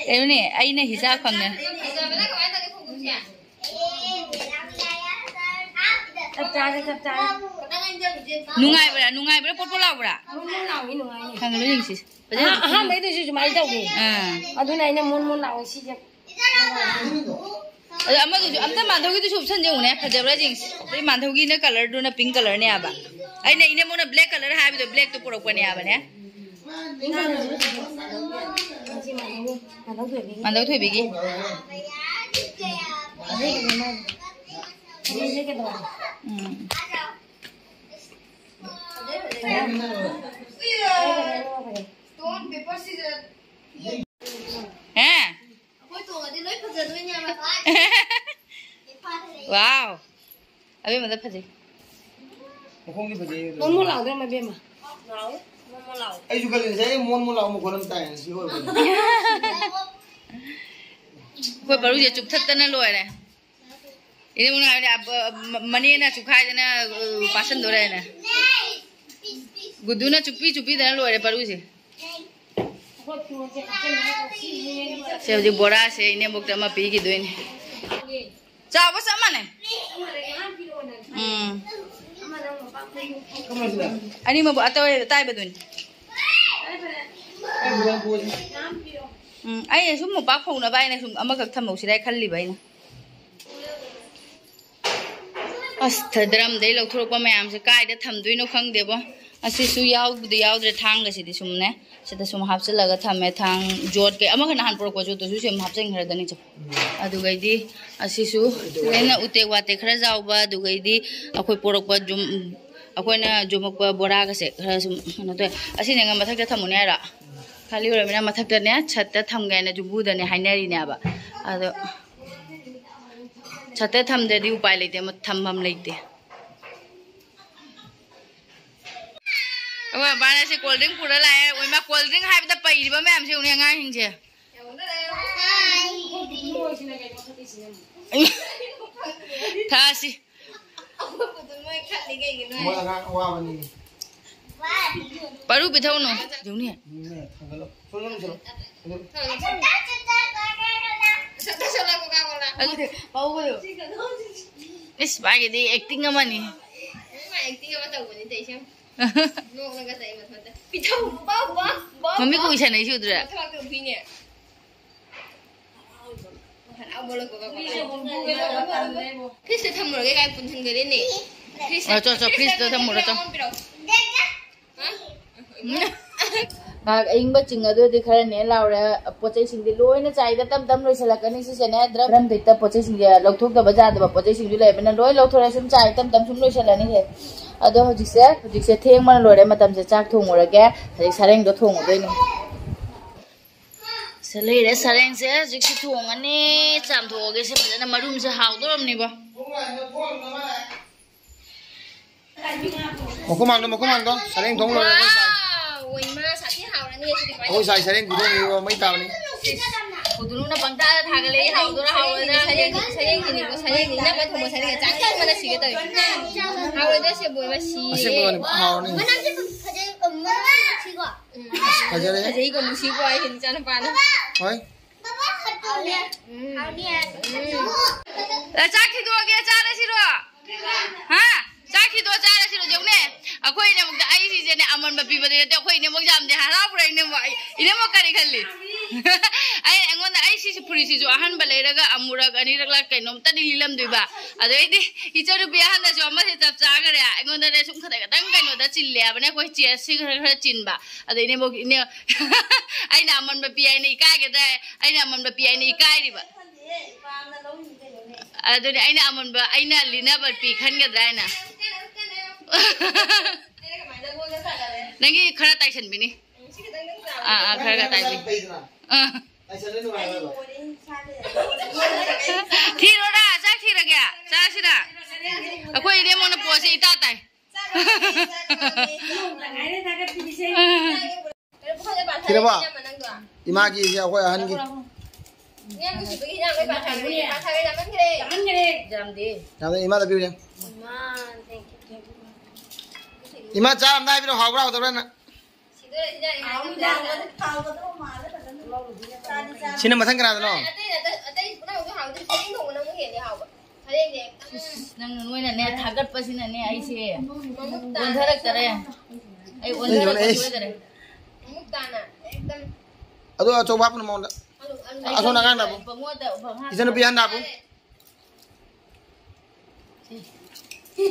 ꯀꯩꯅꯣꯅꯦ, ꯑꯩꯅ ꯍꯤꯁꯥ ꯈꯪꯉꯦ꯫ ꯆꯞ ꯆꯥꯔꯦ, ꯆꯞ ꯆꯥꯔꯦ꯫ ꯅꯨꯡꯉꯥꯏꯕ꯭ꯔꯥ? ꯅꯨꯡꯉꯥꯏꯕ꯭ꯔꯥ? ꯄꯣꯠ ꯄꯣꯠ ꯂꯥꯎꯕ꯭ꯔꯥ? ꯃꯣꯟ ꯃꯣꯟ ꯂꯥꯎꯏ, ꯅꯨꯡꯉꯥꯏꯅꯤ꯫ ꯈꯪꯗꯦ, ꯌꯦꯡꯁꯤ꯫ ꯐꯖꯅ ꯑꯍꯥ-, ꯑꯍꯥꯟꯕꯩꯗꯨꯁꯨ ꯁꯨꯃꯥꯏꯅ ꯇꯧꯏ꯫ ꯑꯥ꯫ ꯑꯗꯨꯅ ꯑꯩꯅ ꯃꯣꯟ ꯃꯣꯟ ꯂꯥꯎꯏ ꯁꯤꯁꯦ꯫ ꯑꯗꯣ ꯑꯃꯗꯨꯁꯨ, ꯑꯝꯇ ꯃꯥꯟꯙꯧꯒꯤꯗꯨꯁꯨ ꯎꯞꯁꯟꯁꯦ ꯌꯦꯡꯉꯨꯅꯦ, ꯐꯖꯕ꯭ꯔꯥ ꯌꯦꯡꯁꯤ꯫ ꯑꯗꯩ ꯃꯥꯟꯙꯧꯒꯤꯅ colourꯗꯨꯅ pink colourꯅꯦ ꯍꯥꯏꯕ꯫ ꯑꯩꯅ ꯏꯅꯦꯝꯕꯣꯛꯅ black colour ꯍꯥꯏꯕꯗꯣ blackꯇꯣ ꯄꯨꯔꯛꯄꯅꯦ ꯍꯥꯏꯕꯅꯦ꯫ ꯃꯥꯟꯙꯧ ꯊꯣꯏꯕꯤꯒꯤ꯫ ꯃꯥꯟꯙꯧ ꯊꯣꯏꯕꯤꯒꯤ꯫ ꯎꯝ꯫ ꯍꯦ? ꯑꯩꯈꯣꯏ ꯇꯣꯡꯉꯗꯤ ꯂꯣꯏ ꯐꯖꯗꯣꯏꯅꯦꯕ꯫ Wow! ꯑꯕꯦꯝꯃꯗ ꯐꯖꯩ꯫ ꯃꯈꯣꯡꯗꯤ ꯐꯖꯩ ꯑꯗꯨ꯫ ꯃꯣꯟ ꯃꯣꯟ ꯂꯥꯎꯗ꯭ꯔꯣ, ꯃꯕꯦꯝꯃ? ꯂꯥꯎꯋꯦ, ꯃꯣꯟ ꯃꯣꯟ ꯂꯥꯎꯋꯦ꯫ ꯑꯩꯁꯨ ꯈꯜꯂꯤ, ꯉꯁꯥꯏ ꯃꯣꯟ ꯃꯣꯟ ꯂꯥꯎꯕ ꯃꯈꯣꯟ ꯑꯃ ꯇꯥꯏ, ꯁꯤ ꯑꯣꯏꯕꯅꯤ꯫ ꯑꯩꯈꯣꯏ ꯄꯔꯨꯁꯦ ꯆꯨꯞꯊꯠꯇꯅ ꯂꯣꯏꯔꯦ꯫ ꯏꯅꯦ ꯃꯨꯛꯅ ꯍꯥꯏꯕꯅꯦ, ꯑꯕ-, ꯃ-, ꯃꯅꯦꯅ ꯆꯨꯞꯈꯥꯏꯗꯅ, ꯑ, ꯄꯥꯁꯟꯗꯣꯔꯦꯅ꯫ ꯒꯨꯗꯨꯅ ꯆꯨꯞꯄꯤ ꯆꯨꯞꯄꯤꯗꯅ ꯂꯣꯏꯔꯦ ꯄꯔꯨꯁꯦ꯫ ꯁꯦ, ꯍꯧꯖꯤꯛ ꯕꯣꯔꯥꯁꯦ ꯏꯅꯦꯝꯕꯣꯛꯇ ꯑꯃ ꯄꯤꯈꯤꯗꯣꯏꯅꯦ꯫ ꯆꯥꯎꯕ ꯆꯞ ꯃꯥꯟꯅꯩ꯫ ꯎꯝ꯫ ꯑꯅꯤꯃꯛ ꯑꯇꯩ ꯑꯇꯥꯏꯕꯗꯨꯅꯤ꯫ ꯎꯝ, ꯑꯩꯅ ꯁꯨꯝ ꯃꯣꯝꯄꯥꯛ ꯐꯧꯅꯕ ꯍꯥꯏꯅ ꯁꯨꯝ ꯑꯃꯈꯛ ꯊꯝꯍꯧꯁꯤꯔꯥ ꯈꯜꯂꯤꯕ ꯑꯩꯅ꯫ ꯑꯁ, ꯗ꯭ꯔꯝꯗꯩ ꯂꯧꯊꯣꯔꯛꯄ ꯃꯌꯥꯝꯁꯦ ꯀꯥꯏꯗ ꯊꯝꯗꯣꯏꯅꯣ ꯈꯪꯗꯦꯕꯣ꯫ ꯑꯁꯤꯁꯨ ꯌꯥꯎꯕꯨꯗꯤ ꯌꯥꯎꯗ꯭ꯔꯦ, ꯊꯥꯡꯒꯁꯤꯗꯤ ꯁꯨꯝꯅꯦ꯫ ꯁꯤꯗ ꯁꯨꯝ ꯍꯥꯞꯆꯤꯜꯂꯒ ꯊꯝꯃꯦ꯫ ꯊꯥꯡ ꯖꯣꯠ ꯀꯩ ꯑꯃꯈꯛ ꯅꯍꯥꯟ ꯄꯨꯔꯛꯄ ꯖꯣꯠꯇꯨꯁꯨ ꯁꯨꯝ ꯍꯥꯞꯆꯤꯟꯈ꯭ꯔꯗꯅꯤ ꯆꯦ꯫ ꯑꯗꯨꯒꯩꯗꯤ ꯑꯁꯤꯁꯨ ꯁꯤꯗꯩꯅ ꯎꯇꯦꯛ ꯋꯥꯇꯦꯛ ꯈꯔ ꯌꯥꯎꯕ, ꯑꯗꯨꯒꯩꯗꯤ ꯑꯩꯈꯣꯏ ꯄꯣꯔꯛꯄ ꯖꯨꯝ-, ꯑꯩꯈꯣꯏꯅ ꯖꯨꯝꯃꯛꯄ ꯕꯣꯔꯥꯒꯁꯦ ꯈꯔ ꯁꯨꯝ ꯀꯩꯅꯣ ꯇꯧꯋꯦ꯫ ꯑꯁꯤꯅꯦ ꯃꯊꯛꯇ ꯊꯝꯃꯨꯅꯦ ꯍꯥꯏꯔꯣ? ꯈꯥꯂꯤ ꯑꯣꯏꯔꯕꯅꯤꯅ ꯃꯊꯛꯇꯅꯦ ꯁꯠꯇ ꯊꯝꯒꯦꯅ ꯖꯨꯝꯕꯨꯗꯅꯦ ꯍꯥꯏꯅꯔꯤꯅꯦꯕ꯫ ꯑꯗꯣ ꯁꯠꯇ ꯊꯝꯗ꯭ꯔꯗꯤ ꯎꯄꯥꯏ ꯂꯩꯇꯦ, ꯃ-, ꯊꯝꯐꯝ ꯂꯩꯇꯦ꯫ ꯑꯩꯈꯣꯏ ꯕꯥꯅ ꯁꯤ cold drink ꯄꯨꯔ ꯂꯥꯛꯑꯦ꯫ ꯑꯣꯏꯃꯥ, cold drink ꯍꯥꯏꯕꯗ ꯄꯩꯔꯤꯕ ꯃꯌꯥꯝꯁꯦ ꯌꯦꯡꯉꯨꯅꯦ ꯑꯉꯥꯡꯁꯤꯡꯁꯦ꯫ ꯊꯛꯑꯁꯤ꯫ ꯃꯣꯏ ꯑꯉꯥꯡ ꯑꯋꯥꯕꯅꯤ꯫ ꯄꯥꯔꯨ ꯄꯤꯊꯧꯅꯨ꯫ ꯌꯦꯡꯉꯨꯅꯦ꯫ ꯎꯝ, ꯊꯥꯡꯒꯠꯂꯣ꯫ ꯁꯣꯝꯗ ꯂꯩꯁꯤꯜꯂꯣ꯫ ꯑꯗꯨ ꯏꯁ, ꯃꯥꯒꯤꯗꯤ acting ꯑꯃꯅꯤ꯫ ꯃꯥ acting ꯑꯃ ꯇꯧꯕꯅꯤ ꯇꯧꯏꯁꯦ꯫ ꯅꯣꯛꯂꯒ ꯇꯧꯏ ꯃꯊꯟꯇ꯫ ꯄꯤꯊꯧ, ꯕꯥ, ꯕꯥ, ꯕꯥ, ꯃꯃꯤꯠ ꯕꯥ꯫ ꯀꯨꯏꯁꯟꯅꯩꯁꯤ ꯎꯗ꯭ꯔꯥ? ꯃꯊꯕꯥꯛꯇ ꯎꯕꯤꯅꯦ꯫ ꯍꯔꯥꯎꯕ ꯂꯣꯏꯕꯒ ꯐ꯭ꯔꯤꯖꯇ ꯊꯝꯃꯨꯔꯒꯦ ꯀꯥꯏ ꯄꯨꯟꯁꯤꯟꯈ꯭ꯔꯦꯅꯦ꯫ ꯐ꯭ꯔꯤꯖꯇ-, ꯑ, ꯆꯣ, ꯆꯣ, ꯐ꯭ꯔꯤꯖꯇ ꯊꯝꯃꯨꯔꯣ, ꯆꯣ꯫ ꯄꯤꯔꯛꯑꯣ꯫ ꯍꯥ? ꯉꯥꯏꯍꯥꯛ ꯑꯏꯪꯕ ꯆꯤꯡ ꯑꯗꯨꯗꯤ ꯈꯔ ꯅꯦ ꯂꯥꯎꯔꯦ꯫ ꯄꯣꯠ ꯆꯩꯁꯤꯡꯗꯤ ꯂꯣꯏꯅ ꯆꯥꯏꯗ ꯇꯞ ꯇꯞ ꯂꯣꯏꯁꯤꯜꯂꯛꯀꯅꯤ꯫ ꯁꯤꯁꯦꯅꯦ, ꯗ꯭ꯔꯝ ꯗ꯭ꯔꯝꯗꯩꯇ ꯄꯣꯠ ꯆꯩꯁꯤꯡꯁꯦ ꯂꯧꯊꯣꯛꯇꯕ ꯌꯥꯗꯕ ꯄꯣꯠ ꯆꯩꯁꯤꯡꯁꯨ ꯂꯩꯕꯅ ꯂꯣꯏ ꯂꯧꯊꯣꯔꯛꯑꯦ꯫ ꯁꯨꯝ ꯆꯥꯏ ꯇꯞ ꯇꯞ ꯁꯨꯝ ꯂꯣꯏꯁꯤꯜꯂꯅꯤꯁꯦ꯫ ꯑꯗꯣ ꯍꯧꯖꯤꯛꯁꯦ, ꯍꯧꯖꯤꯛꯁꯦ ꯊꯦꯡꯕꯅ ꯂꯣꯏꯔꯦ꯫ ꯃꯇꯝꯁꯦ ꯆꯥꯛ ꯊꯣꯡꯉꯨꯔꯒꯦ꯫ ꯍꯧꯖꯤꯛ ꯁꯔꯦꯡꯗꯣ ꯊꯣꯡꯉꯨꯗꯣꯏꯅꯤ꯫ ꯁꯤ ꯂꯩꯔꯦ ꯁꯔꯦꯡꯁꯦ꯫ ꯍꯧꯖꯤꯛꯁꯤ ꯊꯣꯡꯉꯅꯤ꯫ ꯆꯥꯝꯊꯣꯛꯑꯒꯦ ꯁꯤ ꯐꯖꯅ꯫ ꯃꯔꯨꯝꯁꯦ ꯍꯥꯎꯗꯣꯔꯝꯅꯤꯕ꯫ ꯃꯈꯨꯃꯥꯡꯗꯣ, ꯃꯈꯨꯃꯥꯡꯗꯣ꯫ ꯁꯔꯦꯡ ꯊꯣꯡ ꯂꯣꯏꯔꯦ ꯑꯩꯈꯣꯏ ꯁꯥꯏ꯫ ꯋꯥꯎ! ꯏꯃꯥ, ꯁꯥꯊꯤ ꯍꯥꯎꯔꯅꯤ ꯑꯁꯤꯗꯤ꯫ ꯑꯩꯈꯣꯏ ꯁꯥꯏ ꯁꯔꯦꯡ ꯈꯨꯊꯣꯡꯅꯤ ꯃꯩ ꯇꯥꯕꯅꯤ꯫ ꯈꯨꯗꯨꯅꯨꯅ ꯄꯪꯇꯥꯗ ꯊꯥꯒꯠꯂꯛꯏ꯫ ꯍꯥꯎꯗꯣꯔꯥ ꯍꯥꯎꯔꯣꯏꯗ꯭ꯔꯥ? ꯁꯔꯦꯡ, ꯁꯔꯦꯡꯒꯤꯅꯤꯀꯣ, ꯁꯔꯦꯡꯒꯤ ꯅꯝꯃ ꯊꯣꯡꯕ ꯁꯔꯦꯡ ꯆꯥꯅꯤꯡꯕꯅ ꯁꯤꯒꯦ ꯇꯧꯋꯤ꯫ ꯍꯥꯎꯔꯣꯏꯗ꯭ꯔꯥ ꯁꯤꯕꯨ? ꯏꯃꯥ, ꯁꯤꯔꯦ꯫ ꯑꯁꯦꯡꯕ ꯍꯥꯎꯔꯅꯤ꯫ ꯃꯅꯝꯁꯦ ꯐꯖꯩ, ꯃꯅꯝꯁꯦ ꯅꯨꯡꯁꯤꯀꯣ꯫ ꯎꯝ꯫ ꯐꯖꯔꯦ꯫ ꯐꯖꯩꯀꯣ, ꯅꯨꯡꯁꯤꯀꯣ ꯑꯩ ꯏꯆꯥꯅꯨꯄꯥꯅ꯫ ꯍꯣꯏ꯫ ꯎꯝ꯫ ꯎꯝ꯫ ꯑ, ꯆꯥꯛ ꯊꯤꯗꯣꯛꯑꯒꯦ, ꯆꯥꯔꯁꯤꯔꯣ? ꯍꯥ? ꯆꯥꯛ ꯊꯤꯗꯣꯛꯑ ꯆꯥꯔꯁꯤꯔꯣ? ꯌꯦꯡꯉꯨꯅꯦ, ꯑꯩꯈꯣꯏ ꯏꯅꯦꯃꯨꯛꯇ ꯑꯩ ꯁꯤꯁꯦꯅꯦ ꯑꯃꯟꯕ ꯄꯤꯕꯗꯤ ꯅꯠꯇꯦ, ꯑꯩꯈꯣꯏ ꯏꯅꯦꯃꯨꯛ ꯌꯥꯝꯗꯦ, ꯍꯔꯥꯎꯕ꯭ꯔꯥ ꯏꯅꯦꯃꯨꯛ? ꯑꯩ, ꯏꯅꯦꯃꯨꯛ ꯀꯔꯤ ꯈꯜꯂꯤ? ꯑꯩ, ꯑꯩꯉꯣꯟꯗ, ꯑꯩ ꯁꯤꯁꯤ, ꯐꯨꯔꯤꯠꯁꯤꯁꯨ ꯑꯍꯟꯕ ꯂꯩꯔꯒ ꯑꯃꯨꯔꯛ ꯑꯅꯤꯔꯛꯂ ꯀꯩꯅꯣꯝꯇꯗꯤ ꯂꯤꯠꯂꯝꯗꯣꯏꯕ꯫ ꯑꯗꯩꯗꯤ ꯏꯆꯟꯅꯨꯄꯤ ꯑꯍꯟꯗꯁꯨ ꯑꯃꯁꯦ ꯆꯞ ꯆꯥꯈꯔꯦ, ꯑꯩꯉꯣꯟꯗꯅꯦ ꯁꯨꯝ ꯈꯇꯪ ꯈꯇꯪ ꯀꯩꯅꯣꯗ ꯆꯤꯜꯂꯦ ꯍꯥꯏꯕꯅꯦ, ꯑꯩꯈꯣꯏ ꯆꯦꯁꯤ ꯈꯔ ꯈꯔ ꯆꯤꯟꯕ꯫ ꯑꯗꯩ ꯏꯅꯦꯃꯨꯛ, ꯏꯅꯦ, ꯑꯩꯅ ꯑꯃꯟꯕ ꯄꯤ ꯍꯥꯏꯅ ꯏꯀꯥꯏꯒꯗ꯭ꯔꯥ? ꯑꯩꯅ ꯑꯃꯟꯕ ꯄꯤ ꯍꯥꯏꯅ ꯏꯀꯥꯏꯔꯤꯕ꯫ ꯑꯗꯨꯅꯦ ꯑꯩꯅ ꯑꯃꯨꯟꯕ, ꯑꯩꯅ ꯂꯤꯅꯕ ꯄꯤ ꯈꯟꯒꯗ꯭ꯔꯥ ꯍꯥꯏꯅ꯫ ꯅꯪꯒꯤ ꯈꯔ ꯇꯥꯏꯁꯟꯕꯤꯅꯤ꯫ ꯑꯥ, ꯑꯥ, ꯈꯔ ꯈꯔ ꯇꯥꯏꯕꯤ꯫ ꯑꯥ꯫ ꯊꯤꯔꯣꯔꯥ? ꯆꯥꯛ ꯊꯤꯔꯒꯦ? ꯆꯥꯁꯤꯔꯥ? ꯑꯩꯈꯣꯏ ꯏꯅꯦꯝꯕꯣꯛꯅ ꯄꯣꯠꯁꯦ ꯏꯇꯥ ꯇꯥꯏ꯫ ꯊꯤꯔꯕꯣ? ꯏꯃꯥꯒꯤ ꯁꯤ ꯑꯩꯈꯣꯏ ꯑꯍꯟꯒꯤ꯫ ꯌꯥꯝꯗꯦ꯫ ꯏꯃꯥꯗ ꯄꯤꯌꯨꯅꯦ꯫ ꯏꯃꯥ, ꯆꯥ ꯑꯝꯇ ꯍꯥꯏꯕꯤꯔꯣ, ꯍꯥꯎꯕ꯭ꯔꯥ ꯍꯥꯎꯇꯕ꯭ꯔꯥꯅ? ꯁꯤꯅ ꯃꯊꯪ ꯀꯅꯥꯗꯅꯣ? ꯏꯁ, ꯅꯪ ꯅꯣꯏꯅꯅꯦ ꯊꯥꯒꯠꯄꯁꯤꯅꯅꯦ ꯑꯩꯁꯦ ꯑꯣꯟꯊꯔꯛꯇꯔꯦ꯫ ꯑꯩ ꯑꯣꯟꯊꯔꯛꯄ ꯁꯣꯏꯗꯔꯦ꯫ ꯑꯗꯣ ꯑꯆꯧꯕ ꯍꯥꯞꯄꯨꯅꯨ ꯃꯉꯣꯟꯗ꯫ ꯑꯁꯣꯝ ꯅꯥꯀꯟꯗ ꯍꯥꯞꯄꯨ꯫ ꯏꯆꯟꯅꯨꯄꯤ ꯍꯟꯗ ꯍꯥꯞꯄꯨ꯫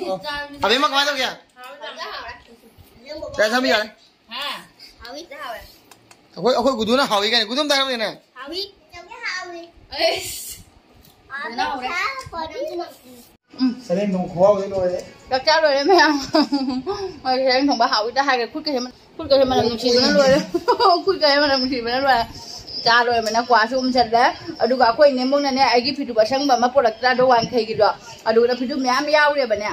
ꯑꯣ꯫ ꯑꯕꯦꯝꯃ ꯀꯃꯥꯏꯅ ꯇꯧꯒꯦ? ꯆꯥ ꯊꯛꯄ ꯌꯥꯔꯦ꯫ ꯑꯩꯈꯣꯏ, ꯑꯩꯈꯣꯏ ꯒꯨꯗꯨꯅ ꯍꯥꯎꯏ ꯀꯥꯏꯅ꯫ ꯒꯨꯗꯨ ꯑꯝꯇ ꯍꯥꯏꯔꯛꯎꯅꯦ꯫ ꯁꯔꯦꯡ ꯊꯣꯡ ꯈꯨꯍꯥꯎꯗꯤ ꯂꯣꯏꯔꯦ꯫ ꯆꯥꯛ ꯆꯥ ꯂꯣꯏꯔꯦ ꯃꯌꯥꯝ꯫ ꯃꯣꯏ ꯁꯔꯦꯡ ꯊꯣꯡꯕ ꯍꯥꯎꯏꯗ ꯍꯥꯏꯈ꯭ꯔꯦ꯫ ꯈꯨꯠꯀꯁꯦ ꯃ-, ꯈꯨꯠꯀꯁꯦ ꯃꯅꯝ ꯅꯨꯡꯁꯤꯕꯅ ꯂꯣꯏꯔꯦ꯫ ꯈꯨꯠꯀꯁꯦ ꯃꯅꯝ ꯅꯨꯡꯁꯤꯕꯅ ꯂꯣꯏꯔꯦ꯫ ꯆꯥ ꯂꯣꯏꯔꯕꯅꯤꯅ ꯀ꯭ꯋꯥꯁꯨ ꯎꯝꯁꯜꯂꯦ꯫ ꯑꯗꯨꯒ ꯑꯩꯈꯣꯏ ꯏꯅꯦꯝꯕꯣꯛꯅꯅꯦ ꯑꯩꯒꯤ ꯐꯤꯗꯨꯕ ꯑꯁꯪꯕ ꯑꯃ ꯄꯨꯔꯛꯇ꯭ꯔꯥꯗꯣ, ꯋꯥꯡꯈꯩꯒꯤꯗꯣ꯫ ꯑꯗꯨꯒ ꯐꯤꯗꯨ ꯃꯌꯥꯝ ꯌꯥꯎꯔꯦꯕꯅꯦ꯫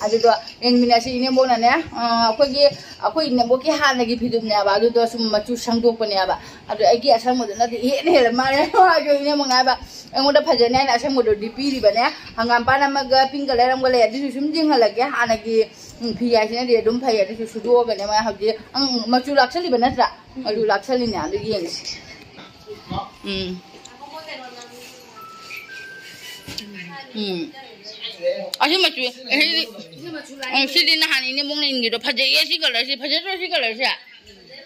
ꯑꯗꯨꯗꯣ ꯌꯦꯡꯃꯤꯟꯅꯁꯤ ꯏꯅꯦꯝꯕꯣꯛꯅꯅꯦ꯫ ꯑ, ꯑꯩꯈꯣꯏꯒꯤ, ꯑꯩꯈꯣꯏ ꯏꯅꯦꯝꯕꯣꯛꯀꯤ ꯍꯥꯟꯅꯒꯤ ꯐꯤꯗꯨꯕꯅꯦꯕ꯫ ꯑꯗꯨꯗꯣ ꯁꯨꯝ ꯃꯆꯨ ꯁꯪꯗꯣꯛꯄꯅꯦꯕ꯫ ꯑꯗꯨ ꯑꯩꯒꯤ ꯑꯁꯪꯕꯗꯨꯅꯗꯤ ꯏꯍꯦꯟ ꯍꯦꯜꯂ ꯃꯥꯜꯂꯦ꯫ ꯑꯗꯨ ꯏꯅꯦꯝꯕꯣꯛꯅ ꯍꯥꯏꯕ, ꯑꯩꯉꯣꯟꯗ ꯐꯖꯅꯤ ꯍꯥꯏꯅ ꯑꯁꯪꯕꯗꯨꯗꯤ ꯄꯤꯔꯤꯕꯅꯦ꯫ ꯍꯪꯒꯥꯝꯄꯥꯟ ꯑꯃꯒ pink colour ꯑꯃꯒ ꯂꯩ꯫ ꯑꯗꯨꯁꯨ ꯁꯨꯝ ꯌꯦꯡꯍꯜꯂꯒꯦ꯫ ꯍꯥꯟꯅꯒꯤ, ꯎꯝ, ꯐꯤ ꯍꯥꯏꯁꯤꯅꯗꯤ ꯑꯗꯨꯝ ꯐꯩ꯫ ꯑꯗꯨꯁꯨ ꯁꯨꯗꯣꯛꯑꯒꯅꯦ ꯃꯥ ꯍꯧꯖꯤꯛ, ꯎꯝ, ꯃꯆꯨ ꯂꯥꯛꯁꯜꯂꯤꯕ ꯅꯠꯇ꯭ꯔꯥ? ꯃꯆꯨ ꯂꯥꯛꯁꯜꯂꯤꯅꯦ꯫ ꯑꯗꯨ ꯌꯦꯡꯁꯤ꯫ ꯎꯝ꯫ ꯎꯝ꯫ ꯑꯁꯤ ꯃꯆꯨ, ꯑꯁꯤꯗꯤ, ꯎꯝ, ꯁꯤꯗꯤ ꯅꯍꯥꯟ ꯏꯅꯦ ꯃꯨꯛꯅ ꯏꯟꯒꯤꯗꯣ ꯐꯖꯩꯌꯦ, ꯁꯤ colourꯁꯤ꯫ ꯐꯖꯗ꯭ꯔꯣ ꯁꯤ colourꯁꯦ?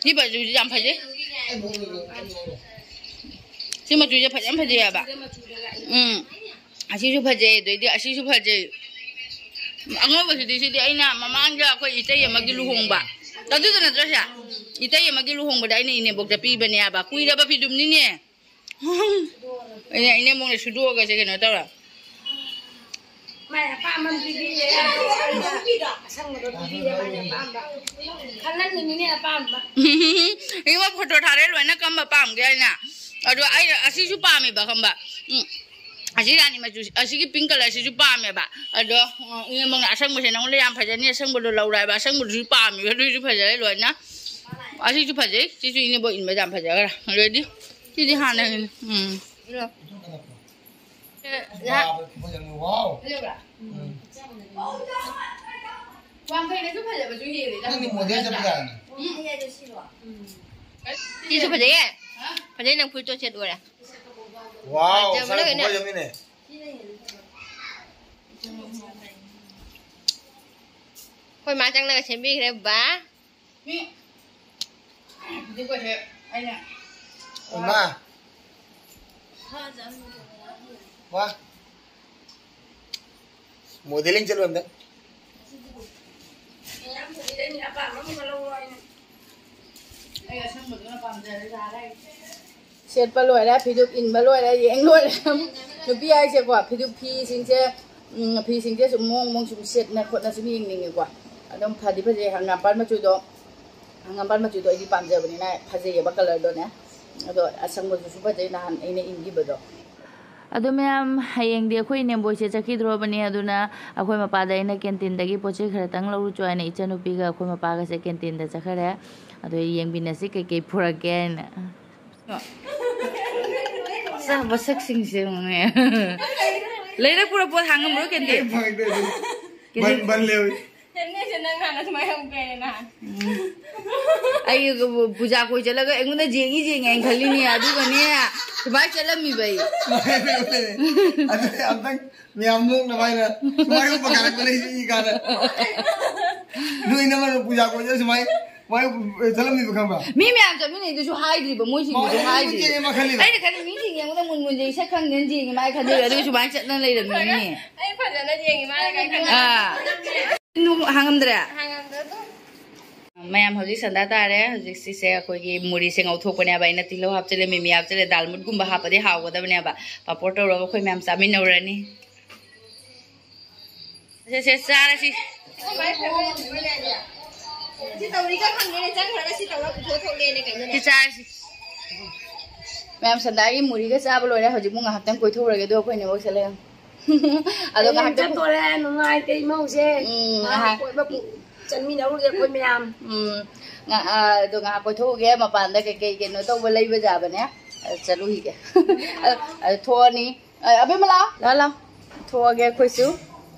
ꯁꯤ ꯃꯆꯨꯁꯤ ꯌꯥꯝ ꯐꯖꯩ꯫ ꯁꯤ ꯃꯆꯨꯁꯦ ꯐꯖꯅ ꯐꯖꯩ ꯍꯥꯏꯕ꯫ ꯎꯝ꯫ ꯑꯁꯤꯁꯨ ꯐꯖꯩ, ꯑꯗꯩꯗꯤ ꯑꯁꯤꯁꯨ ꯐꯖꯩ꯫ ꯑꯉꯧꯕꯁꯤꯗꯤ, ꯁꯤꯗꯤ ꯑꯩꯅ ꯃꯃꯥꯡꯗ ꯑꯩꯈꯣꯏ ꯏꯇꯩ ꯑꯃꯒꯤ ꯂꯨꯍꯣꯡꯕ, ꯑꯗꯨꯗ ꯅꯠꯇ꯭ꯔꯣ ꯁꯦ? ꯏꯇꯩ ꯑꯃꯒꯤ ꯂꯨꯍꯣꯡꯕꯗ ꯑꯩꯅ ꯏꯅꯦꯕꯣꯛꯇ ꯄꯤꯕꯅꯦ ꯍꯥꯏꯕ, ꯀꯨꯏꯔꯕ ꯐꯤꯗꯨꯝꯅꯤꯅꯦ꯫ ꯑꯩꯅ, ꯏꯅꯦꯕꯣꯛꯅ ꯁꯨꯗꯣꯛꯑꯒ ꯁꯦ ꯀꯩꯅꯣ ꯇꯧꯔ꯫ ꯃꯥꯏ ꯑꯄꯥꯝꯕ ꯑꯃ ꯄꯤꯕꯤꯔꯦ꯫ ꯑꯁꯪꯕꯗꯣ ꯄꯤꯕꯤꯔꯦ, ꯃꯥꯏ ꯑꯄꯥꯝꯕ꯫ ꯈꯜꯍꯟꯅꯤꯡꯉꯤꯅꯦ ꯑꯄꯥꯝꯕ꯫ ꯏꯕꯣ, photo ꯊꯥꯔꯦ ꯂꯣꯏꯅ, ꯀꯝꯕ ꯄꯥꯝꯒꯦ ꯍꯥꯏꯅ꯫ ꯑꯗꯣ ꯑꯩꯅ ꯑꯁꯤꯁꯨ ꯄꯥꯝꯃꯦꯕ, ꯈꯪꯕ? ꯎꯝ꯫ ꯑꯁꯤ ꯔꯥꯅꯤ ꯃꯆꯨ, ꯑꯁꯤꯒꯤ pink colourꯁꯤꯁꯨ ꯄꯥꯝꯃꯦꯕ꯫ ꯑꯗꯣ, ꯎꯝ, ꯏꯅꯦꯕꯣꯛꯅ ꯑꯁꯪꯕꯁꯦ ꯅꯉꯣꯟꯗ ꯌꯥꯝ ꯐꯖꯅꯤ, ꯑꯁꯪꯕꯗꯣ ꯂꯧꯔꯣ ꯍꯥꯏꯕ꯫ ꯑꯁꯪꯕꯗꯨꯁꯨ ꯄꯥꯝꯃꯦꯕ, ꯑꯗꯨꯏꯁꯨ ꯐꯖꯔꯦ ꯂꯣꯏꯅ꯫ ꯑꯁꯤꯁꯨ ꯐꯖꯩ, ꯁꯤꯁꯨ ꯏꯅꯦꯕꯣꯛ ꯏꯟꯕꯗ ꯌꯥꯝ ꯐꯖꯈ꯭ꯔꯦ꯫ Ready? ꯁꯤꯗꯤ ꯍꯥꯟꯅ, ꯎꯝ꯫ ꯏꯂꯣ꯫ ꯁꯦ, ꯌꯥ꯫ ꯋꯥꯎ꯫ ꯐꯖꯕ꯭ꯔꯥ? ꯎꯝ꯫ ꯋꯥꯡꯈꯩꯅꯁꯨ ꯐꯖꯕꯁꯨ ꯍꯦꯜꯂꯤꯗ꯫ ꯅꯪꯗꯤ model ꯆꯠꯄ ꯌꯥꯔꯅꯤ꯫ ꯎꯝ꯫ ꯁꯤꯁꯨ ꯐꯖꯩꯌꯦ꯫ ꯍꯥ? ꯐꯖꯩ, ꯅꯪ ꯐꯨꯔꯤꯠꯇꯣ ꯁꯦꯠ ꯂꯣꯏꯔꯦ꯫ ꯋꯥꯎ, ꯐꯖꯕꯅ ꯁꯥꯏ ꯀꯩꯅꯣ? ꯈꯨꯐꯖ ꯑꯃꯅꯤꯅꯦ꯫ ꯑꯩꯈꯣꯏ ꯃꯥ ꯆꯪꯂꯒ ꯁꯦꯝꯕꯤꯈ꯭ꯔꯦ ꯕꯕꯥ꯫ ꯃꯤ ꯑꯗꯨꯒꯁꯦ ꯑꯩꯅ ꯏꯃꯥ꯫ ꯋꯥ꯫ Modelling ꯆꯠꯂꯨ ꯑꯝꯇ꯫ ꯑꯩ ꯑꯁꯪꯕꯗꯨꯅ ꯄꯥꯝꯖꯔꯦ ꯌꯥꯔꯦ꯫ ꯁꯦꯠꯄ ꯂꯣꯏꯔꯦ, ꯐꯤꯗꯨꯞ ꯏꯟꯕ ꯂꯣꯏꯔꯦ, ꯌꯦꯡ ꯂꯣꯏꯔꯦ꯫ ꯅꯨꯄꯤ ꯍꯥꯏꯁꯦꯀꯣ, ꯐꯤꯗꯨꯞ ꯐꯤꯁꯤꯡꯁꯦ, ꯎꯝ, ꯐꯤꯁꯤꯡꯁꯦ ꯁꯨꯝ ꯃꯑꯣꯡ ꯃꯑꯣꯡ ꯁꯨꯝ ꯁꯦꯠꯅ ꯈꯣꯠꯅ ꯁꯨꯝ ꯌꯦꯡꯅꯤꯡꯉꯦꯀꯣ꯫ ꯑꯗꯨꯝ ꯐꯗꯤ ꯐꯖꯩ, ꯍꯪꯒꯥꯝꯄꯥꯟ ꯃꯆꯨꯗꯣ, ꯍꯪꯒꯥꯝꯄꯥꯟ ꯃꯆꯨꯗꯣ ꯑꯩꯗꯤ ꯄꯥꯝꯖꯕꯅꯤꯅ ꯐꯖꯩꯌꯦꯕ colourꯗꯣꯅꯦ꯫ ꯑꯗꯣ ꯑꯁꯪꯕꯗꯨꯁꯨ ꯐꯖꯩ, ꯅꯍꯥꯟ ꯑꯩꯅ ꯏꯟꯈꯤꯕꯗꯣ꯫ ꯑꯗꯣ ꯃꯌꯥꯝ, ꯍꯌꯦꯡꯗꯤ ꯑꯩꯈꯣꯏ ꯏꯅꯦꯝꯕꯣꯏꯁꯦ ꯆꯠꯈꯤꯗ꯭ꯔꯣꯕꯅꯤ, ꯑꯗꯨꯅ ꯑꯩꯈꯣꯏ ꯃꯄꯥꯗ ꯑꯩꯅ canteen ꯗꯒꯤ ꯄꯣꯠ ꯆꯩ ꯈꯔꯇꯪ ꯂꯧꯔꯨꯆꯣ ꯍꯥꯏꯅ ꯏꯆꯟꯅꯨꯄꯤꯒ ꯑꯩꯈꯣꯏ ꯃꯄꯥꯒꯁꯦ canteen ꯗ ꯆꯠꯈ꯭ꯔꯦ꯫ ꯑꯗꯣ ꯌꯦꯡꯕꯤꯅꯁꯤ ꯀꯩꯀꯩ ꯄꯨꯔꯛꯀꯦ ꯍꯥꯏꯅ꯫ ꯆꯥꯕ ꯁꯛꯁꯤꯡꯁꯦ ꯌꯦꯡꯉꯨꯅꯦ꯫ ꯂꯩꯔꯛ ꯄꯨꯔꯛꯄ ꯍꯥꯡꯉꯝꯕ꯭ꯔꯣ canteen? ꯀꯩꯝ ꯐꯪꯉꯛꯇꯦ ꯑꯗꯨꯝ꯫ Canteen꯫ ꯕꯟ, ꯕꯟ ꯂꯩꯍꯧꯏ꯫ ꯅꯪ ꯍꯥꯟꯅ ꯁꯨꯃꯥꯏꯅ ꯍꯪꯕ꯭ꯔꯦꯅꯦ ꯅꯍꯥꯟ꯫ ꯑꯩ ꯄꯨꯖꯥ ꯀꯣꯏ ꯆꯠꯂꯒ ꯑꯩꯉꯣꯟꯗ ꯌꯦꯡꯉꯤ ꯌꯦꯡꯉꯤ ꯍꯥꯏꯅ ꯈꯜꯂꯤꯅꯦ, ꯑꯗꯨꯒꯅꯦ ꯁꯨꯃꯥꯏꯅ ꯆꯠꯂꯝꯃꯤꯕ ꯑꯩ꯫ ꯑꯗꯨꯗꯤ ꯑꯝꯇꯪ ꯃꯌꯥꯝ ꯅꯣꯛꯅꯕ ꯍꯥꯏꯅ ꯁꯨꯃꯥꯏꯅ ꯎꯞꯄ ꯀꯥꯔꯛꯄ ꯂꯩꯁꯤ ꯏ ꯀꯥꯟꯗ꯫ ꯅꯣꯏ ꯅꯃ ꯄꯨꯖꯥ ꯀꯣꯏ ꯆꯠꯂ ꯁꯨꯃꯥꯏ ꯁꯨꯃꯥꯏꯅ ꯆꯠꯂꯝꯃꯤꯕ ꯈꯪꯕ꯭ꯔꯥ? ꯃꯤ ꯃꯌꯥꯝ ꯆꯠꯃꯤꯟꯅꯩꯗꯨꯁꯨ ꯍꯥꯏꯗ꯭ꯔꯤꯕ, ꯃꯣꯏꯁꯤꯡꯗꯨꯁꯨ ꯃꯣꯏ ꯍꯥꯏꯗ꯭ꯔꯤ꯫ ꯌꯦꯡꯉꯦ ꯃꯈꯜ ꯑꯃ꯫ ꯑꯩꯅ ꯈꯜꯂꯤ ꯃꯤꯁꯤꯡ ꯌꯦꯡꯕꯗ ꯃꯨꯟ ꯃꯨꯟ ꯌꯦꯡꯁꯛ ꯈꯪꯗꯦꯅ ꯌꯦꯡꯉꯤ ꯃꯥꯏ ꯈꯟꯗꯣꯏ, ꯑꯗꯨꯒ ꯁꯨꯃꯥꯏꯅ ꯆꯠꯅ ꯂꯩꯔꯝꯃꯤꯅꯦ꯫ ꯑꯩ ꯐꯖꯅ ꯌꯦꯡꯉꯤ ꯃꯥꯅ ꯀꯩ ꯈꯟꯗꯣꯏ꯫ ꯑꯥ꯫ ꯍꯪꯉꯝꯗ꯭ꯔꯦ? ꯍꯪꯉꯝꯗ꯭ꯔꯦ ꯑꯗꯨꯝ꯫ ꯃꯌꯥꯝ ꯍꯧꯖꯤꯛ ꯁꯟꯗꯥ ꯇꯥꯔꯦ꯫ ꯍꯧꯖꯤꯛ ꯁꯤꯁꯦ ꯑꯩꯈꯣꯏꯒꯤ ꯃꯨꯔꯤꯁꯦ ꯉꯧꯊꯣꯛꯄꯅꯦꯕ꯫ ꯑꯩꯅ ꯇꯤꯜꯍꯧ ꯍꯥꯞꯆꯤꯜꯂꯦ, ꯃꯤꯃꯤ ꯍꯥꯞꯆꯤꯜꯂꯦ, ꯗꯥꯜꯃꯨꯠꯀꯨꯝꯕ ꯍꯥꯞꯄꯗꯤ ꯍꯥꯎꯒꯗꯕꯅꯦꯕ꯫ ꯄꯥꯄꯣꯔ ꯇꯧꯔꯒ ꯑꯩꯈꯣꯏ ꯃꯌꯥꯝ ꯆꯥꯃꯤꯟꯅꯧꯔꯅꯤ꯫ ꯁꯦ, ꯁꯦ, ꯆꯥꯔꯁꯤ꯫ ꯁꯤ ꯇꯧꯔꯤꯒ ꯈꯪꯗꯦꯅꯦ, ꯆꯪꯈ꯭ꯔꯒ ꯁꯤ ꯇꯧꯔ ꯄꯨꯊꯣꯛ ꯊꯣꯛꯂꯦꯅꯦ ꯀꯩꯅꯣꯅꯦ꯫ ꯁꯤ ꯆꯥꯔꯁꯤ꯫ ꯃꯌꯥꯝ ꯁꯟꯗꯥꯒꯤ ꯃꯨꯔꯤꯒ ꯆꯥꯕ ꯂꯣꯏꯔꯦ꯫ ꯍꯧꯖꯤꯛ ꯑꯃꯨꯛ ꯉꯥꯏꯍꯥꯛꯇꯪ ꯀꯣꯏꯊꯣꯛꯎꯔꯒꯦ, ꯑꯗꯣ ꯑꯩꯈꯣꯏ ꯅꯦꯠꯋꯥꯛꯁꯦ ꯂꯩ꯫ ꯑꯗꯣ ꯍꯌꯦꯡ ꯉꯥꯏꯍꯥꯛꯇꯪ ꯆꯠꯇꯣꯔꯦ, ꯅꯨꯡꯉꯥꯏꯇꯦ ꯏꯃꯧꯁꯦ꯫ ꯎꯝ, ꯉꯥꯏꯍꯥꯛ ꯉꯥꯏꯍꯥꯛ꯫ ꯀꯣꯏꯕ ꯄꯨ-, ꯆꯠꯃꯤꯟꯅꯔꯨꯒꯦ ꯑꯩꯈꯣꯏ ꯃꯌꯥꯝ꯫ ꯎꯝ, ꯉꯥ-, ꯑ, ꯑꯗꯣ ꯉꯥꯏꯍꯥꯛ ꯀꯣꯏꯊꯣꯛꯎꯒꯦ, ꯃꯄꯥꯟꯗ ꯀꯩꯀꯩ ꯀꯩꯅꯣ ꯇꯧꯕ ꯂꯩꯕ ꯌꯥꯕꯅꯦ꯫ ꯑ, ꯆꯠꯂꯨꯈꯤꯒꯦ꯫ ꯑ, ꯑ, ꯊꯣꯛꯑꯅꯤ꯫ ꯑ, ꯑꯕꯦꯝꯃ ꯂꯥꯛꯑꯣ꯫ ꯂꯥꯛꯑꯣ, ꯂꯥꯛꯑꯣ꯫ ꯊꯣꯛꯑꯒꯦ ꯑꯩꯈꯣꯏꯁꯨ꯫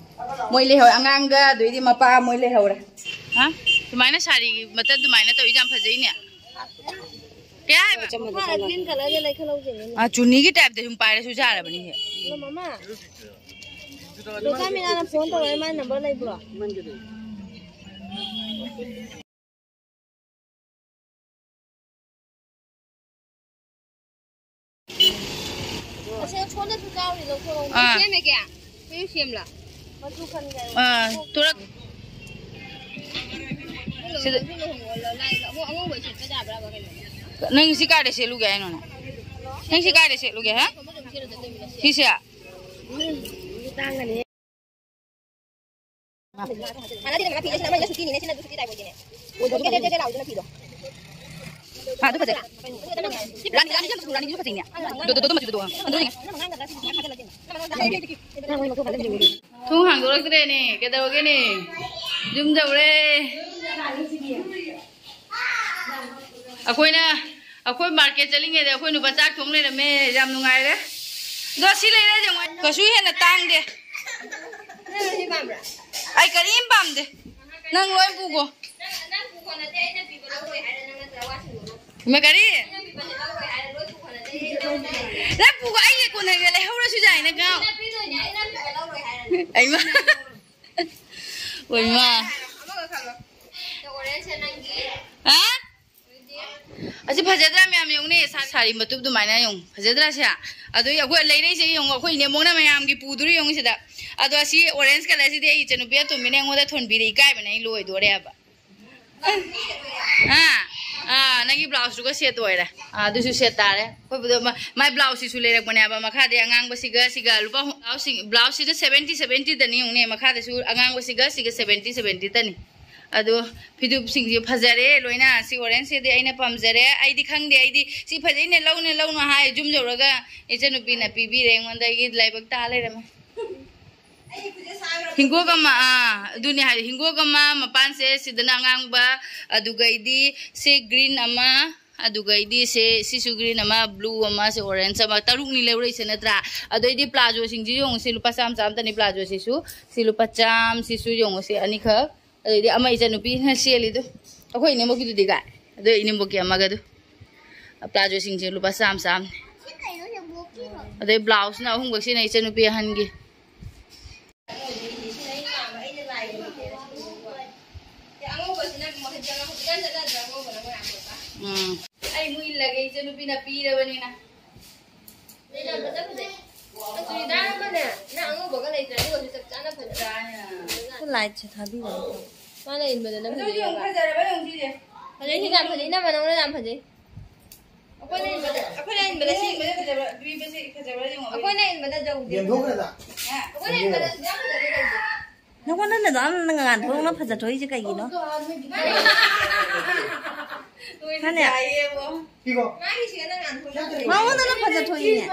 ꯃꯣꯏ ꯂꯩꯍꯧꯔꯦ, ꯑꯉꯥꯡꯒ ꯑꯗꯩꯗꯤ ꯃꯄꯥ ꯃꯣꯏ ꯂꯩꯍꯧꯔꯦ꯫ ꯍꯥ? ꯁꯨꯃꯥꯏꯅ ꯁꯥꯔꯤ ꯃꯇꯠ ꯑꯗꯨꯃꯥꯏꯅ ꯇꯧꯔꯤꯁꯦ ꯌꯥꯝ ꯐꯖꯩꯅꯦ꯫ ꯀꯩ ꯍꯥꯏꯕ? ꯃꯈꯥꯗ green colourꯗ ꯂꯩꯈꯠꯍꯧꯁꯤꯅꯦ꯫ ꯑ, ꯆꯨꯅꯤꯒꯤ typeꯇ ꯁꯨꯝ ꯄꯥꯏꯔꯁꯨ ꯌꯥꯔꯕꯅꯤ ꯍꯦ꯫ ꯑꯗꯣ ꯃꯃꯥ, ꯖꯣꯁꯥꯃꯤꯅꯥꯅ phone ꯇꯧꯔꯛꯑꯦ, ꯃꯥꯏ number ꯂꯩꯕ꯭ꯔꯣ? ꯑꯁꯤ ꯁꯣꯝꯗꯁꯨ ꯌꯥꯎꯔꯤ, ꯂꯧꯊꯣꯛꯑꯣ꯫ ꯑꯥ꯫ ꯁꯦꯝꯃꯒꯦ? ꯁꯤ ꯁꯦꯝꯂꯣ? ꯃꯆꯨ ꯈꯟꯒꯦ꯫ ꯑꯥ, ꯊꯣꯔꯛ-, ꯁꯤꯗ꯫ ꯂꯨꯍꯣꯡꯕ ꯂꯥꯏ-, ꯑꯉꯧ-, ꯑꯉꯧꯕ ꯁꯦꯠꯄ ꯌꯥꯕ꯭ꯔꯕ ꯀꯩꯅꯣ? ꯅꯪ ꯁꯤ ꯀꯥꯏꯗ ꯁꯦꯠꯂꯨꯒꯦ ꯍꯥꯏꯅꯣꯅꯦ? ꯅꯪ ꯁꯤ ꯀꯥꯏꯗ ꯁꯦꯠꯂꯨꯒꯦ, ꯍꯥ? ꯁꯤꯁꯦ? ꯎꯝ, ꯇꯥꯡꯒꯅꯤ꯫ ꯃꯥꯟꯅꯗꯦꯗ, ꯃꯥꯟꯅꯗꯦ, ꯁꯤꯅ ꯃꯣꯏꯅ ꯁꯨꯇꯤꯅꯤꯅꯦ, ꯁꯤꯅ ꯁꯨꯇꯤ type ꯑꯣꯏꯗꯣꯏꯅꯦ꯫ ꯀꯦ ꯀꯦ ꯀꯦ ꯀꯦ ꯂꯥꯎꯔꯤꯗꯨꯅ ꯐꯤꯗꯣ꯫ ꯑꯥ, ꯑꯗꯨ ꯐꯖꯩ꯫ ꯔꯥꯅꯤ, ꯔꯥꯅꯤꯁꯨ ꯌꯥꯝ ꯐꯖꯩ, ꯔꯥꯅꯤꯁꯨ ꯐꯖꯩꯅꯦ꯫ ꯑꯗꯣ, ꯑꯗꯣ, ꯑꯗꯣ ꯃꯆꯨꯗꯣ, ꯑꯗꯣ ꯌꯦꯡꯉꯦ꯫ ꯊꯣꯡ ꯍꯥꯡꯗꯣꯔꯛꯇ꯭ꯔꯦꯅꯦ, ꯀꯩꯗꯧꯔꯒꯦꯅꯦ? ꯌꯨꯝ ꯌꯧꯔꯦ꯫ ꯑꯩꯈꯣꯏꯅ, ꯑꯩꯈꯣꯏ market ꯆꯠꯂꯤꯉꯩꯗ ꯑꯩꯈꯣꯏ ꯅꯨꯄꯥ ꯆꯥꯛ ꯊꯣꯡ ꯂꯩꯔꯝꯃꯦ, ꯌꯥꯝ ꯅꯨꯡꯉꯥꯏꯔꯦ꯫ ꯑꯗꯣ ꯁꯤ ꯂꯩꯔꯦ ꯌꯦꯡꯉꯣ, ꯀꯩꯁꯨ ꯍꯦꯟꯅ ꯇꯥꯡꯗꯦ꯫ ꯑꯩ ꯀꯔꯤꯝ ꯄꯥꯝꯗꯦ꯫ ꯅꯪ ꯂꯣꯏ ꯄꯨꯒꯣ꯫ ꯅꯪ, ꯅꯪ ꯄꯨꯈꯣ ꯅꯠꯇꯦ, ꯑꯩꯅ ꯄꯤꯕ ꯂꯧꯔꯣꯏ ꯍꯥꯏꯔ ꯅꯪ ꯅꯠꯇ꯭ꯔꯥ ꯋꯥ ꯁꯤꯡꯗꯣꯛꯑꯣ? ꯏꯃꯥ ꯀꯔꯤ? ꯑꯩꯅ ꯄꯤꯕꯁꯦ ꯂꯧꯔꯣꯏ ꯍꯥꯏꯔ ꯂꯣꯏ ꯄꯨꯈꯣ ꯅꯠꯇꯦ, ꯑꯩ ꯂꯧꯔꯣꯏ ꯍꯥꯏꯔ꯫ ꯅꯪ ꯄꯨꯒꯣ, ꯑꯩꯒꯤ ꯀꯣꯟꯅꯒꯦ ꯂꯩꯍꯧꯔꯁꯨ ꯌꯥꯏꯅ ꯒꯥꯎ꯫ ꯑꯩꯅ ꯄꯤꯗꯣꯏꯅꯦ, ꯑꯩꯅ ꯄꯤꯕ ꯂꯧꯔꯣꯏ ꯍꯥꯏꯔ ꯅꯪ꯫ ꯑꯩꯃ꯫ ꯑꯣꯏꯃ꯫ ꯑꯃꯒ ꯈꯜꯂꯣ꯫ ꯑꯣꯔꯦꯟꯖꯁꯦ ꯅꯪꯒꯤ꯫ ꯍꯥ? ꯑꯁꯤ ꯐꯖꯗ꯭ꯔꯥ ꯃꯌꯥꯝ? ꯌꯦꯡꯉꯨꯅꯦ, ꯁꯥ-, ꯁꯥꯔꯤ ꯃꯇꯨꯞ ꯑꯗꯨꯃꯥꯏꯅ ꯌꯦꯡꯉꯨ꯫ ꯐꯖꯗ꯭ꯔꯥ ꯁꯦ? ꯑꯗꯨ ꯑꯩꯈꯣꯏ ꯂꯩꯔꯛꯏꯁꯦ ꯌꯦꯡꯉꯨ, ꯑꯩꯈꯣꯏ ꯏꯅꯦꯝꯕꯣꯛꯅ ꯃꯌꯥꯝꯒꯤ ꯄꯨꯗꯨꯔ ꯌꯦꯡꯉꯨ ꯁꯤꯗ꯫ ꯑꯗꯣ ꯑꯁꯤ ꯑꯣꯔꯦꯟꯖ ꯀꯂꯔꯁꯤꯗꯤ ꯑꯩ ꯏꯆꯟꯅꯨꯄꯤ ꯑꯇꯣꯝꯕꯤꯅ ꯑꯩꯉꯣꯟꯗ ꯊꯣꯟꯕꯤꯔꯦ, ꯏꯀꯥꯏꯕꯅ ꯑꯩ ꯂꯣꯏꯗꯣꯔꯦꯕ꯫ ꯑꯥ, ꯑꯥ, ꯅꯪꯒꯤ ꯕ꯭ꯂꯥꯎꯁꯇꯨꯒ ꯁꯦꯠ ꯑꯣꯏꯔꯦ꯫ ꯑꯥ, ꯑꯗꯨꯁꯨ ꯁꯦꯠ ꯇꯥꯔꯦ꯫ ꯑꯩꯈꯣꯏ ꯄꯨꯗꯣ ꯃ-, ꯃꯥꯏ ꯕ꯭ꯂꯥꯎꯁꯁꯤꯁꯨ ꯂꯩꯔꯛꯄꯅꯦꯕ, ꯃꯈꯥꯗꯤ ꯑꯉꯥꯡꯕꯁꯤꯒ ꯁꯤꯒ ꯂꯨꯄꯥ ꯍꯨꯝ-, ꯕ꯭ꯂꯥꯎꯁꯁꯤꯡ-, ꯕ꯭ꯂꯥꯎꯁꯁꯤꯗ seventy seventy ꯇꯅꯤ ꯌꯦꯡꯉꯨꯅꯦ, ꯃꯈꯥꯗꯁꯨ ꯑꯉꯥꯡꯕꯁꯤꯒ ꯁꯤꯒ seventy seventy ꯇꯅꯤ꯫ ꯑꯗꯣ ꯐꯤꯗꯨꯞꯁꯤꯡꯁꯦ ꯐꯖꯔꯦ ꯂꯣꯏꯅ꯫ ꯁꯤ ꯑꯣꯔꯦꯟꯖꯁꯤꯗꯤ ꯑꯩꯅ ꯄꯥꯝꯖꯔꯦ꯫ ꯑꯩꯗꯤ ꯈꯪꯗꯦ, ꯑꯩꯗꯤ ꯁꯤ ꯐꯖꯩꯅꯦ, ꯂꯧꯅꯦ, ꯂꯧꯅ ꯍꯥꯏ, ꯌꯨꯝ ꯌꯧꯔꯒ ꯏꯆꯟꯅꯨꯄꯤꯅ ꯄꯤꯕꯤꯔꯦ ꯑꯩꯉꯣꯟꯗ, ꯑꯩꯒꯤ ꯂꯥꯏꯕꯛ ꯇꯥ ꯂꯩꯔꯝꯃꯦ꯫ ꯍꯤꯡꯒꯣꯛ ꯑꯃ, ꯑꯥ, ꯑꯗꯨꯅꯦ ꯍꯥꯏ, ꯍꯤꯡꯒꯣꯛ ꯑꯃ, ꯃꯄꯥꯟꯁꯦ ꯁꯤꯗꯅ ꯑꯉꯥꯡꯕ, ꯑꯗꯨꯒꯩꯗꯤ ꯁꯤ ꯒ꯭ꯔꯤꯟ ꯑꯃ, ꯑꯗꯨꯒꯩꯗꯤ ꯁꯤ, ꯁꯤꯁꯨ ꯒ꯭ꯔꯤꯟ ꯑꯃ, ꯕ꯭ꯂꯨ ꯑꯃ, ꯁꯤ ꯑꯣꯔꯦꯟꯖ ꯑꯃ, ꯇꯔꯨꯛꯅꯤ ꯂꯩꯔꯛꯏꯁꯦ ꯅꯠꯇ꯭ꯔꯥ? ꯑꯗꯩꯗꯤ ꯄ꯭ꯂꯥꯖꯣꯁꯤꯡꯁꯤ ꯌꯦꯡꯉꯨ, ꯁꯤ ꯂꯨꯄꯥ ꯆꯥꯝ ꯆꯥꯝꯗꯅꯤ ꯄ꯭ꯂꯥꯖꯣꯁꯤꯁꯨ, ꯁꯤ ꯂꯨꯄꯥ ꯆꯥꯝ, ꯁꯤꯁꯨ ꯌꯦꯡꯉꯨ, ꯁꯤ ꯑꯅꯤꯈꯛ꯫ ꯑꯗꯩꯗꯤ ꯑꯃ ꯏꯆꯟꯅꯨꯄꯤꯅ ꯁꯦꯠꯂꯤꯗꯨ, ꯑꯩꯈꯣꯏ ꯏꯅꯦꯝꯕꯣꯛꯀꯤꯗꯨꯗꯤ ꯀꯥꯏ? ꯑꯗꯨ ꯏꯅꯦꯝꯕꯣꯛꯀꯤ ꯑꯃꯒꯗꯨ꯫ ꯄ꯭ꯂꯥꯖꯣꯁꯤꯡꯁꯦ ꯂꯨꯄꯥ ꯆꯥꯝ ꯆꯥꯝꯅꯤ꯫ ꯑꯗꯩ ꯕ꯭ꯂꯥꯎꯁꯅ ꯑꯍꯨꯝꯈꯛ ꯁꯤꯅ ꯏꯆꯟꯅꯨꯄꯤ ꯑꯍꯟꯒꯤ꯫ ꯎꯝ꯫ ꯑꯩ ꯑꯃꯨꯛ ꯏꯜꯂꯒꯦ, ꯏꯆꯟꯅꯨꯄꯤꯅ ꯄꯤꯔꯕꯅꯤꯅ꯫ ꯂꯥꯏꯠꯁꯦ ꯊꯥꯕꯤꯔꯣ꯫ ꯃꯥꯅ ꯏꯟꯕꯗꯅ ꯐꯖꯩ ꯍꯥꯏꯕ꯫ ꯐꯖꯩ, ꯁꯤ ꯌꯥꯝ ꯐꯖꯩ꯫ ꯏꯅꯝꯃ, ꯅꯪꯅ ꯌꯥꯝ ꯐꯖꯩ꯫ ꯑꯩꯈꯣꯏꯅ ꯏꯟꯕꯗ, ꯑꯩꯈꯣꯏꯅ ꯏꯟꯕꯗ ꯁꯤ, ꯑꯩꯈꯣꯏꯅ ꯏꯟꯕꯗ ꯌꯧꯗꯦ꯫ ꯌꯦꯡꯊꯣꯛꯈ꯭ꯔꯦꯗ? ꯑꯩꯈꯣꯏꯅ ꯏꯟꯕꯗ ꯁꯤ ꯌꯥꯝ ꯐꯖꯩ ꯇꯧꯗꯦ꯫ ꯅꯪꯉꯣꯟꯗꯅ ꯑꯗꯨꯝ ꯉꯥꯟꯊꯣꯛꯅ ꯐꯖꯊꯣꯛꯏꯁꯦ ꯀꯩꯒꯤꯅꯣ? ꯍꯥꯅꯦ? ꯁꯤꯀꯣ? ꯃꯉꯣꯟꯗꯅ ꯐꯖꯊꯣꯛꯏꯅꯦ꯫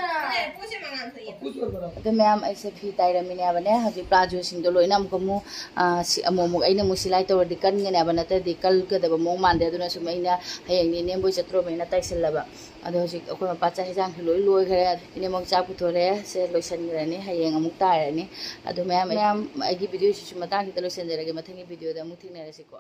ꯄꯣꯠꯁꯦ ꯃꯉꯥꯟ ꯊꯣꯛꯏ꯫ ꯑꯗꯨ ꯃꯌꯥꯝ, ꯑꯩꯁꯦ ꯐꯤ ꯇꯥꯏꯔꯝꯃꯤꯅꯦꯕꯅꯦ꯫ ꯍꯧꯖꯤꯛ ꯄ꯭ꯂꯥꯖꯣꯁꯤꯡꯗꯣ ꯂꯣꯏꯅ ꯑꯃꯨꯛ ꯑꯃꯨꯛ, ꯑ, ꯁꯤ-, ꯑꯃꯨꯛ ꯑꯃꯨꯛ ꯑꯩꯅ ꯑꯃꯨꯛ ꯁꯤꯂꯥꯏ ꯇꯧꯔꯗꯤ ꯀꯟꯒꯅꯦꯕ, ꯅꯠꯇ꯭ꯔꯗꯤ ꯀꯜꯒꯗꯕ ꯃꯑꯣꯡ ꯃꯥꯟꯗꯦ꯫ ꯑꯗꯨꯅ ꯁꯨꯝ ꯑꯩꯅ ꯍꯌꯦꯡꯅꯦ ꯏꯅꯦꯝꯕꯣꯏ ꯆꯠꯇ꯭ꯔꯣꯕꯅꯤꯅ ꯇꯥꯏꯁꯜꯂꯕ꯫ ꯑꯗꯣ ꯍꯧꯖꯤꯛ ꯑꯩꯈꯣꯏ ꯃꯄꯥ ꯆꯥꯛ ꯍꯤꯟꯖꯥꯡꯁꯨ ꯂꯣꯏ ꯂꯣꯏꯈ꯭ꯔꯦ꯫ ꯏꯅꯦꯝꯕꯣꯛ ꯆꯥꯛ ꯄꯨꯊꯣꯔꯦ꯫ ꯁꯦ ꯂꯣꯏꯁꯤꯟꯈ꯭ꯔꯅꯤ, ꯍꯌꯦꯡ ꯑꯃꯨꯛ ꯇꯥꯏꯔꯅꯤ꯫ ꯑꯗꯣ ꯃꯌꯥꯝ, ꯃꯌꯥꯝ ꯑꯩꯒꯤ ꯚꯤꯗꯤꯑꯣꯁꯤꯁꯨ ꯃꯇꯥꯡꯁꯤꯗ ꯂꯣꯏꯁꯤꯟꯖꯔꯒꯦ꯫ ꯃꯊꯪꯒꯤ ꯚꯤꯗꯤꯑꯣꯗ ꯑꯃꯨꯛ ꯊꯦꯡꯅꯔꯁꯤꯀꯣ꯫